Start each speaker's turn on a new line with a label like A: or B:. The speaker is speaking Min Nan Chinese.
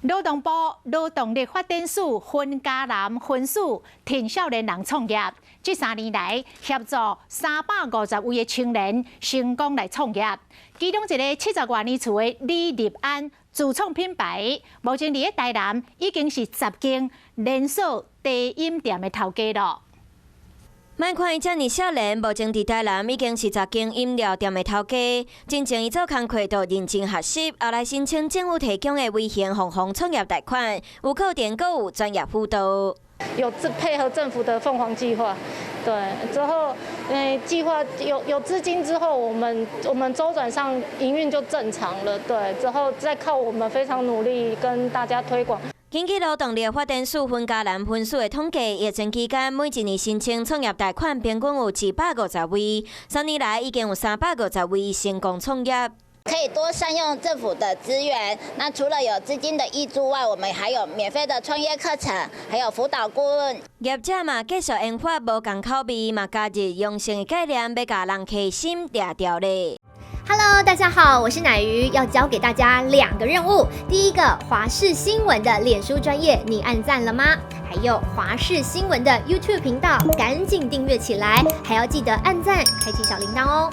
A: 勞動部勞動力發展署雲嘉南分署趁少年人創業，這3年來協助350位的青年成功來創業。其中一个70外年厝的李立安自創品牌，目前佇咧台南已經是10間連鎖茶飲店的頭家囉。
B: 莫看伊遮爾少年，目前佇台南已經是10間飲料店的頭家。進前伊做工課就認真學習，後來申請政府提供的微型鳳凰創業貸款，有課程閣有專業輔導。
C: 有配合政府的鳳凰計劃，對，之後，計劃有資金之後，我們週轉上營運就正常了，對，之後再靠我們非常努力跟大家推廣。
B: 根據勞動力發展署雲嘉南分署的統計，疫情期間每一年申請創業貸款平均有250位，3年來已經有350位成功創業。
D: 可以多善用政府的資源。那除了有資金的挹注外，我們還有免費的創業課程，還有輔導顧問。
B: 業者嘛繼續研發無仝口味，嘛加入養生的概念，欲共人客心掠牢咧。
E: Hello，大家好，我是奶魚，要交給大家兩個任務。第一個，華視新聞的臉書專頁，你按讚了嗎？還有華視新聞的 YouTube 頻道，趕緊訂閱起來，還要記得按讚，開啟小鈴鐺哦。